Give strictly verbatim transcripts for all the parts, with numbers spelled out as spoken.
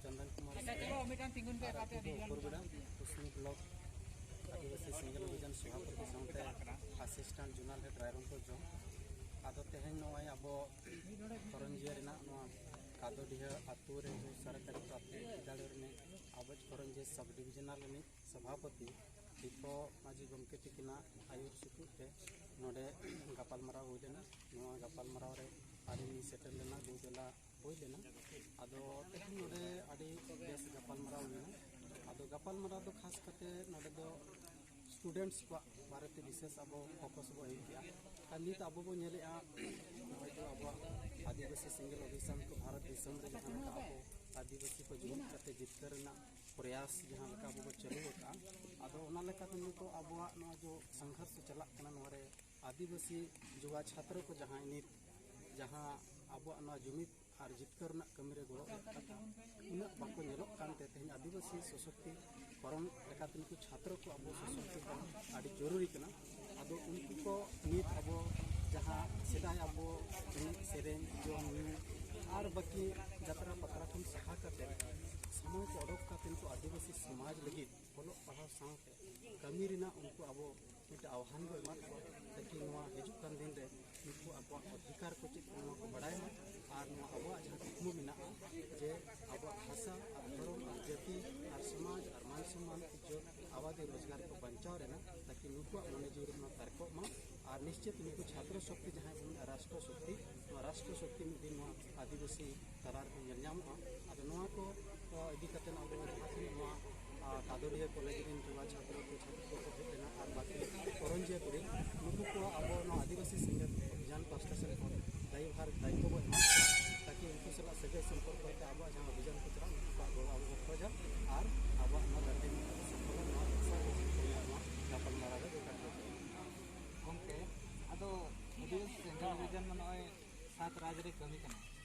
ᱪᱚᱱᱫᱚᱱ ᱠᱩᱢᱟᱨ ᱥᱚᱨᱮᱱ, ᱟᱨ ᱟᱹᱛᱩ ᱫᱚ ᱩᱯᱚᱨᱵᱮᱰᱟ, ᱠᱩᱥᱱᱤ ᱵᱞᱚᱠ ᱟᱹᱫᱤᱵᱟᱹᱥᱤ ᱥᱮᱸᱜᱮᱞ ᱚᱵᱷᱤᱡᱟᱱ ᱥᱚᱵᱷᱟᱯᱚᱛᱤ ᱥᱟᱶᱛᱮ ᱟᱥᱤᱥᱴᱮᱱᱴ ᱡᱳᱱᱟᱞ ᱦᱮᱰ ᱨᱟᱭᱨᱚᱝᱯᱩᱨ ᱡᱚᱝ᱾ ᱟᱫᱚ ᱛᱮᱦᱮᱧ ᱱᱚᱜᱼᱚᱭ ᱟᱵᱚ ᱠᱚᱨᱚᱧᱡᱤᱭᱟᱹ ᱨᱮᱱᱟᱜ ᱱᱚᱣᱟ ᱠᱟᱫᱚᱰᱤᱦᱟᱹ ᱟᱹᱛᱩ ᱨᱮ ᱥᱚᱨᱠᱟᱨᱤ ᱯᱨᱟᱛᱷᱚᱢᱤᱠ ᱵᱤᱫᱽᱭᱟᱞᱚᱭ ᱨᱤᱱᱤᱡ ᱟᱵᱚ ᱠᱚᱨᱚᱧᱡᱤᱭᱟᱹ ᱥᱟᱵ ᱰᱤᱵᱤᱡᱚᱱᱟᱞ ᱨᱤᱱᱤᱡ ᱥᱚᱵᱷᱟᱯᱚᱛᱤ ᱫᱤᱯᱚ ᱢᱟᱹᱡᱷᱤ ᱜᱚᱢᱠᱮ ᱛᱤᱠᱤᱱᱟᱜ ᱟᱹᱭᱩᱨ ᱥᱩᱛᱩᱜ ᱛᱮ ᱱᱚᱰᱮ ᱜᱟᱯᱟᱞᱢᱟᱨᱟᱣ ᱦᱩᱭ ᱞᱮᱱᱟ᱾ ᱱᱚᱣᱟ ᱜᱟᱯᱟᱞᱢᱟᱨᱟᱣ ᱨᱮ ᱟᱹᱞᱤᱧ ᱞᱤᱧ ᱥᱮᱴᱮᱨ ᱞᱮᱱᱟ, ᱫᱩ ᱵᱮᱞᱟ ᱦᱩᱭ ᱞᱮᱱᱟ᱾ ᱟᱫᱚ ᱛᱮᱦᱮᱧ ᱱᱚᱰᱮ ᱟᱹᱰᱤ ᱵᱮᱥ ᱜᱟᱯᱟᱞᱢᱟᱨᱟᱣ ᱦᱩᱭᱱᱟ᱾ ᱟᱫᱚ ᱜᱟᱯᱟᱞᱢᱟᱨᱟᱣ ᱫᱚ ᱠᱷᱟᱥ ᱠᱟᱛᱮ ᱱᱚᱰᱮ ᱫᱚ ᱥᱴᱩᱰᱮᱱᱴᱥ ᱠᱚᱣᱟᱜ ᱵᱟᱨᱮᱛᱮ ᱵᱤᱥᱮᱥ ᱟᱵᱚ ᱯᱷᱳᱠᱟᱥ ᱵᱚ ᱮᱢ ᱠᱮᱜᱼᱟ᱾ ᱟᱨ ᱱᱤᱛ ᱟᱵᱚ ᱵᱚ ᱧᱮᱞᱮᱜᱼᱟ, ᱱᱚᱜᱼᱚᱭ ᱡᱮ ᱟᱵᱚᱣᱟᱜ ᱟᱹᱫᱤᱵᱟᱹᱥᱤ ᱥᱮᱸᱜᱮᱞ ᱚᱵᱷᱤᱡᱟᱱ ᱠᱚ ᱵᱷᱟᱨᱚᱛ ᱫᱤᱥᱚᱢ ᱨᱮ ᱡᱟᱦᱟᱸ ᱞᱮᱠᱟ ᱟᱵᱚ ᱟᱹᱫᱤᱵᱟᱹᱥᱤ ᱠᱚ ᱡᱩᱢᱤᱫ ᱠᱟᱛᱮ ᱡᱤᱛᱠᱟᱹᱨ ᱨᱮᱱᱟᱜ ᱯᱨᱚᱭᱟᱥ ᱡᱟᱦᱟᱸ ᱞᱮᱠᱟ ᱟᱵᱚ ᱵᱚ ᱪᱟᱹᱞᱩ ᱟᱠᱟᱫᱼᱟ, ᱟᱫᱚ ᱚᱱᱟ ᱞᱮᱠᱟᱛᱮ ᱱᱤᱛᱚᱜ ᱟᱵᱚᱣᱟᱜ ᱱᱚᱣᱟ ᱡᱮ ᱥᱚᱝᱜᱷᱚᱨᱥ ᱪᱟᱞᱟᱜ ᱠᱟᱱᱟ, ᱱᱚᱣᱟ ᱨᱮ ᱟᱹᱫᱤᱵᱟᱹᱥᱤ ᱡᱩᱣᱟ ᱪᱷᱟᱛᱨᱚ ᱠᱚ ᱡᱟᱦᱟᱸᱭ ᱱᱤᱛ ᱡᱟᱦᱟᱸ ᱟᱵᱚᱣᱟᱜ ᱱᱚᱣᱟ ᱡᱩᱢᱤᱫ ᱟᱨ ᱡᱤᱛᱠᱟᱹᱨ ᱨᱮᱱᱟᱜ ᱠᱟᱹᱢᱤ ᱨᱮ ᱜᱚᱲᱚ ᱮᱢ ᱠᱟᱛᱮ ᱩᱱᱟᱹᱜ ᱵᱟᱠᱚ ᱧᱮᱞᱚᱜ ᱠᱟᱱᱛᱮ ᱛᱮᱦᱮᱧ ᱟᱹᱫᱤᱵᱟᱹᱥᱤ ᱥᱚᱥᱚᱠᱛᱤ ᱠᱚᱨᱚᱱ ᱞᱮᱠᱟᱛᱮ ᱱᱩᱠᱩ ᱪᱷᱟᱛᱨᱚ ᱠᱚ ᱟᱵᱚ ᱥᱚᱥᱚᱠᱛᱤ ᱠᱚᱨᱚᱱ ᱟᱹᱰᱤ ᱡᱚᱨᱩᱨᱤ ᱠᱟᱱᱟ᱾ ᱟᱫᱚ ᱩᱱᱠᱩ ᱠᱚ ᱱᱤᱛ ᱟᱵᱚ ᱡᱟᱦᱟᱸ ᱥᱮᱫᱟᱭ ᱟᱵᱚ ᱮᱱᱮᱡ ᱥᱮᱨᱮᱧ, ᱡᱚᱢ ᱧᱩ ᱟᱨ ᱵᱟᱹᱠᱤ ᱡᱟᱛᱨᱟ ᱯᱟᱛᱨᱟ ᱠᱷᱚᱱ ᱥᱟᱦᱟ ᱠᱟᱛᱮ ᱥᱚᱢᱚᱭ ᱠᱚ ᱚᱰᱚᱠ ᱠᱟᱛᱮ ᱱᱩᱠᱩ ᱟᱹᱫᱤᱵᱟᱹᱥᱤ ᱥᱚᱢᱟᱡᱽ ᱞᱟᱹᱜᱤᱫ ᱚᱞᱚᱜ ᱯᱟᱲᱦᱟᱣ ᱥᱟᱶᱛᱮ ᱠᱟᱹᱢᱤ ᱨᱮᱱᱟᱜ ᱩᱱᱠᱩ ᱟᱵᱚ ᱢᱤᱫᱴᱮᱱ ᱟᱦᱣᱟᱱ ᱵᱚ ᱮᱢᱟᱫ ᱠᱚᱣᱟ, ᱛᱟᱠᱤ ᱱᱚᱣᱟ ᱦᱤᱡᱩᱜ ᱠᱟᱱ ᱫᱤᱱ ᱨᱮ ᱱᱩᱠᱩ ᱟᱠᱚᱣᱟᱜ ᱚᱫᱷᱤᱠᱟᱨ ᱠᱚ ᱪᱮᱫ ᱠᱟᱱᱟ ᱱᱚᱣᱟ ᱠᱚ ᱵᱟᱲᱟᱭ ᱢᱟ᱾ ᱟᱨ ᱱᱚᱣᱟ ᱟᱵᱚᱣᱟᱜ ᱡᱟᱦᱟᱸ ᱠᱩᱠᱢᱩ ᱢᱮᱱᱟᱜᱼᱟ ᱡᱮ ᱟᱵᱚᱣᱟᱜ ᱵᱷᱟᱥᱟ ᱟᱨ ᱫᱷᱚᱨᱚᱢ ᱟᱨ ᱡᱟᱹᱛᱤ ᱟᱨ ᱥᱚᱢᱟᱡᱽ ᱟᱨ ᱢᱟᱱ ᱥᱚᱢᱢᱟᱱ ᱤᱡᱽᱡᱚᱛ ᱟᱵᱟᱫᱤ ᱨᱳᱡᱽᱜᱟᱨ ᱠᱚ ᱵᱟᱧᱪᱟᱣ ᱨᱮᱱᱟᱜ, ᱛᱟᱠᱤ ᱱᱩᱠᱩᱣᱟᱜ ᱢᱚᱱᱮ ᱡᱤᱣᱤ ᱨᱮ ᱱᱚᱣᱟ ᱛᱟᱨᱠᱚᱜ ᱢᱟ᱾ ᱟᱨ ᱱᱤᱥᱪᱤᱛ ᱱᱩᱠᱩ ᱪᱷᱟᱛᱨᱚ ᱥᱚᱠᱛᱤ ᱡᱟᱦᱟᱸᱭ ᱵᱚᱱ ᱢᱮᱱᱟ ᱨᱟᱥᱴᱨᱚ ᱥᱚᱠᱛᱤ, ᱱᱚᱣᱟ ᱨᱟᱥᱴᱨᱚ ᱥᱚᱠᱛᱤ ᱢᱤᱫ ᱫᱤᱱ ᱱᱚᱣᱟ ᱟᱹᱫᱤᱵᱟᱹᱥᱤ ᱛᱟᱞᱟ ᱨᱮᱠᱚ ᱧᱮᱞ ᱧᱟᱢᱚᱜᱼᱟ᱾ ᱟᱫᱚ ᱱᱚᱣᱟ ᱠᱚ, ᱟᱸ, ᱤᱫᱤ ᱠᱟᱛᱮ ᱟᱵᱚ ᱡᱟᱦᱟᱸ ᱛᱤᱱᱟᱹᱜ ᱱᱚᱣᱟ, ᱟᱸ, ᱠᱟᱫᱚᱞᱤᱭᱟᱹ ᱠᱚᱞᱮᱡᱽ ᱨᱮᱱ ᱡᱩᱣᱟ ᱪᱷᱟᱛᱨᱚ ᱠᱚ ᱪᱷᱟᱛᱨᱤ ᱠᱚᱠᱚ ᱦᱮᱡ ᱞᱮᱱᱟ ᱟᱨ ᱵᱟᱹᱠᱤ ᱠᱚᱨᱚᱧᱡᱤᱭᱟᱹ ᱠᱚᱨᱮ ᱱᱩᱠᱩ ᱠᱚ ᱟᱵᱚ ᱱᱚᱣᱟ ᱟᱹᱫᱤᱵᱟᱹᱥᱤ ᱥᱮᱸᱜᱮᱞ ᱚᱵᱷᱤᱡᱟᱱ ᱯᱟᱥᱴᱟ ᱥᱮᱫ ᱠᱷᱚᱱ ᱫᱟᱭᱤᱵᱷᱟᱨ ᱫᱟᱭᱤᱛᱛᱚ ᱵᱚ ᱮᱢᱟ ᱠᱚᱣᱟ, ᱛᱟᱠᱤ ᱩᱱᱠᱩ ᱥᱟᱞᱟᱜ ᱥᱟᱹᱜᱟᱹᱭ ᱥᱚᱢᱯᱚᱨᱠᱚ ᱠᱟᱛᱮ ᱟᱵᱚᱣᱟᱜ ᱡᱟᱦᱟᱸ ᱚᱵᱷᱤᱡᱟᱱ ᱠᱚ ᱪᱟᱞᱟᱜ, ᱩᱱᱠᱩ ᱠᱚᱣᱟᱜ ᱜᱚᱲᱚ ᱟᱵᱚ ᱵᱚ ᱠᱷᱚᱡᱟ ᱟᱨ ᱟᱵᱚᱣᱟᱜ ᱱᱚᱣᱟ ᱫᱟᱹᱵᱤ ᱥᱚᱯᱷᱚᱞ ᱱᱚᱣᱟ ᱵᱷᱟᱥᱟ ᱱᱚᱣᱟ ᱜᱟᱯᱟᱞᱢᱟᱨᱟᱣ ᱨᱮ ᱡᱚᱴᱮᱫ ᱵᱚ ᱠᱷᱚᱡᱟ᱾ ᱜᱚᱢᱠᱮ, ᱟᱫᱚ ᱟᱹᱫᱤᱵᱟᱹᱥᱤ ᱥᱮᱸᱜᱮᱞ ᱚᱵᱷᱤᱡᱟᱱ ᱢᱟ ᱱᱚᱜᱼᱚᱭ ᱥᱟᱛ ᱨᱟᱡᱽ ᱨᱮ ᱠᱟᱹᱢᱤ ᱠᱟᱱᱟ᱾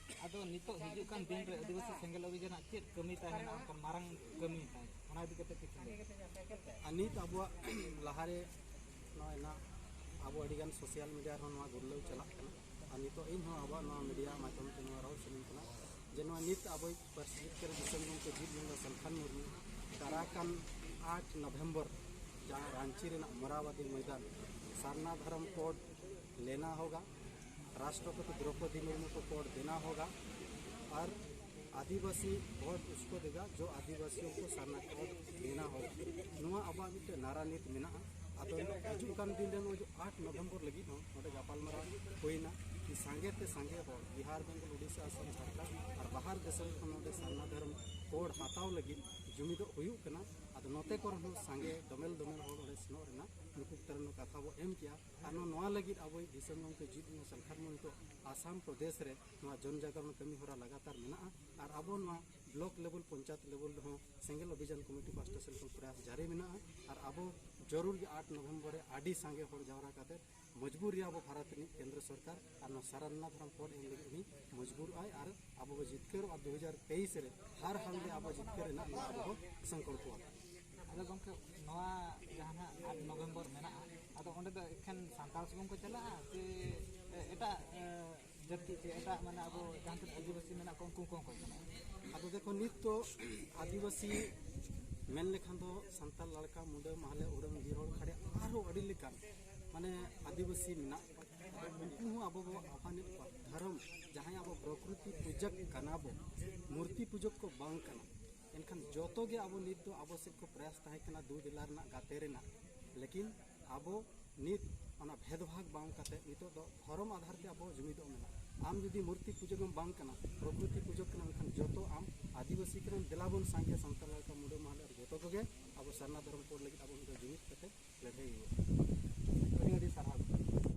ᱟᱫᱚ ᱱᱤᱛᱚᱜ ᱦᱤᱡᱩᱜ ᱠᱟᱱ ᱫᱤᱱ ᱨᱮ ᱟᱹᱫᱤᱵᱟᱹᱥᱤ ᱥᱮᱸᱜᱮᱞ ᱚᱵᱷᱤᱡᱟᱱᱟᱜ ᱪᱮᱫ ᱠᱟᱹᱢᱤ ᱛᱟᱭ ᱢᱮᱱᱟᱜᱼᱟ, ᱚᱱᱠᱟᱱ ᱢᱟᱨᱟᱝ ᱠᱟᱹᱢᱤ ᱛᱟᱭ, ᱚᱱᱟ ᱤᱫᱤ ᱠᱟᱛᱮ ᱠᱤᱪᱷᱩ ᱞᱟᱹᱭ? ᱟᱨ ᱱᱤᱛ ᱟᱵᱚᱣᱟᱜ ᱞᱟᱦᱟᱨᱮ ᱱᱚᱜᱼᱚᱭ ᱱᱟᱜ ᱟᱵᱚ ᱟᱹᱰᱤᱜᱟᱱ ᱥᱳᱥᱟᱞ ᱢᱤᱰᱤᱭᱟ ᱨᱮᱦᱚᱸ ᱱᱚᱣᱟ ᱜᱩᱨᱞᱟᱹᱣ ᱪᱟᱞᱟᱜ ᱠᱟᱱᱟ᱾ ᱟᱨ ᱱᱤᱛᱚᱜ ᱤᱧ ᱦᱚᱸ ᱟᱵᱚᱣᱟᱜ ᱱᱚᱣᱟ ᱢᱤᱰᱤᱭᱟ ᱢᱟᱫᱽᱫᱷᱚᱢ ᱛᱮ ᱱᱚᱣᱟ ᱨᱚᱲ ᱥᱟᱱᱟᱧ ᱠᱟᱱᱟ ᱡᱮ ᱱᱚᱣᱟ ᱱᱤᱛ ᱟᱵᱚᱭᱤᱡ ᱯᱟᱹᱨᱥᱤ ᱡᱤᱛᱠᱟᱹᱨ ᱫᱤᱥᱚᱢ ᱜᱚᱢᱠᱮ ᱡᱤᱛ ᱢᱩᱱᱰᱟ ᱥᱟᱞᱠᱷᱟᱱ ᱢᱩᱨᱢᱩ ᱫᱟᱨᱟ ᱠᱟᱱ ᱟᱴ ᱱᱚᱵᱷᱮᱢᱵᱚᱨ ᱡᱟᱦᱟᱸ ᱨᱟᱸᱪᱤ ᱨᱮᱱᱟᱜ ᱢᱚᱨᱟᱵᱟᱫᱤ ᱢᱚᱭᱫᱟᱱ ᱥᱟᱨᱱᱟ ᱫᱷᱚᱨᱚᱢ ᱠᱳᱰ ᱞᱮᱱᱟ ᱦᱳᱜᱟ, ᱨᱟᱥᱴᱨᱚᱯᱚᱛᱤ ᱫᱨᱚᱯᱚᱫᱤ ᱢᱩᱨᱢᱩ ᱠᱳ ᱠᱳᱰ ᱫᱮᱱᱟ ᱦᱳᱜᱟ, ᱟᱨ ᱟᱹᱫᱤᱵᱟᱹᱥᱤ ᱵᱷᱳᱴ ᱩᱥᱠᱳ ᱫᱮᱜᱟ ᱡᱚ ᱟᱹᱫᱤᱵᱟᱹᱥᱤᱭᱳ ᱠᱳ ᱥᱟᱨᱱᱟ ᱠᱳᱰ ᱫᱮᱱᱟ ᱦᱳᱜᱟ᱾ ᱱᱚᱣᱟ ᱟᱵᱚᱣᱟᱜ ᱢᱤᱫᱴᱮᱱ ᱱᱟᱨᱟ ᱱᱤᱛ ᱢᱮᱱᱟᱜᱼᱟ᱾ ᱟᱫᱚ ᱦᱤᱡᱩᱜ ᱠᱟᱱ ᱫᱤᱱ ᱨᱮ ᱱᱚᱜᱼᱚᱭ ᱡᱮ ᱟᱴ ᱱᱚᱵᱷᱮᱢᱵᱚᱨ ᱞᱟᱹᱜᱤᱫ ᱦᱚᱸ ᱱᱚᱰᱮ ᱜᱟᱯᱟᱞᱢᱟᱨᱟᱣ ᱦᱩᱭᱱᱟ ᱠᱤ ᱥᱟᱸᱜᱮ ᱛᱮ ᱥᱟᱸᱜᱮ ᱦᱚᱲ ᱵᱤᱦᱟᱨ, ᱵᱮᱝᱜᱚᱞ, ᱩᱰᱤᱥᱟ, ᱟᱥᱟᱢ, ᱡᱷᱟᱲᱠᱷᱚᱸᱰ ᱟᱨ ᱵᱟᱦᱟᱨ ᱫᱤᱥᱚᱢ ᱠᱷᱚᱱ ᱱᱚᱰᱮ ᱥᱟᱨᱱᱟ ᱫᱷᱚᱨᱚᱢ ᱠᱳᱰ ᱦᱟᱛᱟᱣ ᱞᱟᱹᱜᱤᱫ ᱡᱩᱢᱤᱫᱚᱜ ᱦᱩᱭᱩᱜ ᱠᱟᱱᱟ᱾ ᱟᱫᱚ ᱱᱚᱛᱮ ᱠᱚᱨᱮ ᱦᱚᱸ ᱥᱟᱸᱜᱮ ᱫᱚᱢᱮᱞ ᱫᱚᱢᱮᱞ ᱦᱚᱲ ᱚᱸᱰᱮ ᱥᱮᱱᱚᱜ ᱨᱮᱱᱟᱜ ᱱᱩᱠᱩ ᱛᱟᱨᱮᱱ ᱠᱟᱛᱷᱟ ᱵᱚ ᱮᱢ ᱠᱮᱜᱼᱟ᱾ ᱟᱨ ᱱᱚᱣᱟ, ᱱᱚᱣᱟ ᱞᱟᱹᱜᱤᱫ ᱟᱵᱚᱭᱤᱡ ᱫᱤᱥᱚᱢ ᱜᱚᱢᱠᱮ ᱡᱤᱛ ᱢᱩᱱᱰᱟ ᱥᱟᱞᱠᱷᱟᱱ ᱢᱩᱨᱢᱩ ᱱᱤᱛᱚᱜ ᱟᱥᱟᱢ ᱯᱨᱚᱫᱮᱥ ᱨᱮ ᱱᱚᱣᱟ ᱡᱚᱱ ᱡᱟᱜᱟᱨᱚᱱ ᱠᱟᱹᱢᱤ ᱦᱚᱨᱟ ᱞᱟᱜᱟᱛᱟᱨ ᱢᱮᱱᱟᱜᱼᱟ᱾ ᱟᱨ ᱟᱵᱚ ᱱᱚᱣᱟ ᱵᱞᱚᱠ ᱞᱮᱵᱮᱞ, ᱯᱚᱧᱪᱟᱭᱮᱛ ᱞᱮᱵᱮᱞ ᱨᱮᱦᱚᱸ ᱥᱮᱸᱜᱮᱞ ᱚᱵᱷᱤᱡᱟᱱ ᱠᱚᱢᱤᱴᱤ ᱯᱟᱦᱴᱟ ᱥᱮᱫ ᱠᱷᱚᱱ ᱯᱨᱚᱭᱟᱥ ᱡᱟᱹᱨᱤ ᱢᱮᱱᱟᱜᱼᱟ᱾ ᱟᱨ ᱟᱵᱚ ᱡᱟᱹᱨᱩᱲ ᱜᱮ ᱟᱴ ᱱᱚᱵᱷᱮᱢᱵᱚᱨ ᱨᱮ ᱟᱹᱰᱤ ᱥᱟᱸᱜᱮ ᱦᱚᱲ ᱡᱟᱣᱨᱟ ᱠᱟᱛᱮ ᱢᱚᱡᱽᱵᱩᱨ ᱨᱮᱭᱟ ᱟᱵᱚ ᱵᱷᱟᱨᱚᱛ ᱨᱤᱱᱤᱡ ᱠᱮᱱᱫᱨᱚ ᱥᱚᱨᱠᱟᱨ ᱟᱨ ᱱᱚᱣᱟ ᱥᱟᱨᱱᱟ ᱫᱷᱚᱨᱚᱢ ᱠᱳᱰ ᱮᱢ ᱞᱟᱹᱜᱤᱫ ᱩᱱᱤ ᱢᱚᱡᱽᱵᱩᱨᱚᱜᱼᱟᱭ ᱟᱨ ᱟᱵᱚ ᱵᱚ ᱡᱤᱛᱠᱟᱹᱨᱚᱜᱼᱟ᱾ ᱫᱩ ᱦᱟᱡᱟᱨ ᱛᱮᱭᱤᱥ ᱨᱮ ᱦᱟᱨ ᱦᱟᱞ ᱨᱮ ᱟᱵᱚ ᱡᱤᱛᱠᱟᱹᱨ ᱨᱮᱱᱟᱜ ᱱᱚᱣᱟ ᱟᱵᱚ ᱵᱚ ᱥᱚᱝᱠᱚᱞᱯᱚᱜᱼᱟ᱾ ᱟᱫᱚ ᱜᱚᱢᱠᱮ, ᱱᱚᱣᱟ ᱡᱟᱦᱟᱸ ᱱᱟᱜ ᱟᱴ ᱱᱚᱵᱷᱮᱢᱵᱚᱨ ᱢᱮᱱᱟᱜᱼᱟ, ᱟᱫᱚ ᱚᱸᱰᱮ ᱫᱚ ᱮᱠᱷᱮᱱ ᱥᱟᱱᱛᱟᱲ ᱥᱩᱢᱩᱝ ᱠᱚ ᱪᱟᱞᱟᱜᱼᱟ ᱥᱮ ᱮᱴᱟᱜ, ᱮ, ᱡᱟᱹᱛᱤ ᱥᱮ ᱮᱴᱟᱜ, ᱢᱟᱱᱮ, ᱟᱵᱚ ᱡᱟᱦᱟᱸ ᱛᱤᱱᱟᱹᱜ ᱟᱹᱫᱤᱵᱟᱹᱥᱤ ᱢᱮᱱᱟᱜ ᱠᱚᱣᱟ ᱩᱱᱠᱩ ᱠᱚᱦᱚᱸ ᱠᱚ ᱪᱟᱞᱟᱜᱼᱟ? ᱟᱫᱚ ᱫᱮᱠᱷᱚ, ᱱᱤᱛ ᱫᱚ ᱟᱹᱫᱤᱵᱟᱹᱥᱤ ᱢᱮᱱ ᱞᱮᱠᱷᱟᱱ ᱫᱚ ᱥᱟᱱᱛᱟᱲ, ᱞᱟᱲᱠᱟ, ᱢᱩᱰᱟᱹ, ᱢᱟᱦᱞᱮ, ᱳᱨᱟᱝ, ᱵᱤᱨ ᱦᱚᱲ, ᱠᱷᱟᱲᱭᱟ, ᱟᱨᱦᱚᱸ ᱟᱹᱰᱤ ᱞᱮᱠᱟᱱ, ᱢᱟᱱᱮ, ᱟᱹᱫᱤᱵᱟᱹᱥᱤ ᱢᱮᱱᱟᱜ ᱠᱚᱣᱟ᱾ ᱩᱱᱠᱩ ᱦᱚᱸ ᱟᱵᱚ ᱵᱚ ᱟᱯᱟᱱᱤᱡ ᱠᱚᱣᱟ᱾ ᱫᱷᱚᱨᱚᱢ, ᱡᱟᱦᱟᱸᱭ ᱟᱵᱚ ᱯᱨᱚᱠᱨᱤᱛᱤ ᱯᱩᱡᱟᱹ ᱠᱟᱱᱟ ᱵᱚ, ᱢᱩᱨᱛᱤ ᱯᱩᱡᱟᱹ ᱠᱚ ᱵᱟᱝ ᱠᱟᱱᱟ᱾ ᱮᱱᱠᱷᱟᱱ ᱡᱚᱛᱚ ᱜᱮ ᱟᱵᱚ ᱱᱤᱛ ᱫᱚ ᱟᱵᱚ ᱥᱮᱫ ᱠᱚ ᱯᱨᱚᱭᱟᱥ ᱛᱟᱦᱮᱸ ᱠᱟᱱᱟ ᱫᱩ ᱫᱮᱞᱟ ᱨᱮᱱᱟᱜ, ᱜᱟᱛᱮ ᱨᱮᱱᱟᱜ, ᱞᱮᱠᱤᱱ ᱟᱵᱚ ᱱᱤᱛ ᱚᱱᱟ ᱵᱷᱮᱫᱽᱵᱷᱟᱜᱽ ᱵᱟᱝ ᱠᱟᱛᱮ ᱱᱤᱛᱚᱜ ᱫᱚ ᱫᱷᱚᱨᱚᱢ ᱟᱫᱷᱟᱨ ᱛᱮ ᱟᱵᱚ ᱡᱩᱢᱤᱫᱚᱜ ᱢᱮᱱᱟᱜᱼᱟ᱾ ᱟᱢ ᱡᱩᱫᱤ ᱢᱩᱨᱛᱤ ᱯᱩᱡᱟᱹ ᱜᱮᱢ ᱵᱟᱝ ᱠᱟᱱᱟ, ᱯᱨᱚᱠᱨᱤᱛᱤ ᱯᱩᱡᱟᱹ ᱠᱟᱱᱟ, ᱮᱱᱠᱷᱟᱱ ᱡᱚᱛᱚ ᱟᱢ ᱟᱹᱫᱤᱵᱟᱹᱥᱤ ᱠᱟᱱᱟᱢ, ᱫᱮᱞᱟ ᱵᱚᱱ ᱥᱟᱸᱜᱮ ᱥᱟᱱᱛᱟᱲ, ᱞᱟᱲᱠᱟ, ᱢᱩᱰᱟᱹ, ᱢᱟᱦᱞᱮ ᱟᱨ ᱡᱚᱛᱚ ᱠᱚᱜᱮ ᱟᱵᱚ ᱥᱟᱨᱱᱟ ᱫᱷᱚᱨᱚᱢ ᱠᱳᱰ ᱞᱟᱹᱜᱤᱫ ᱟᱵᱚ ᱢᱤᱫ ᱫᱷᱟᱣ ᱡᱩᱢᱤᱫ ᱠᱟᱛᱮ ᱞᱟᱹᱲᱦᱟᱹᱭ ᱦᱩᱭᱩᱜᱼᱟ᱾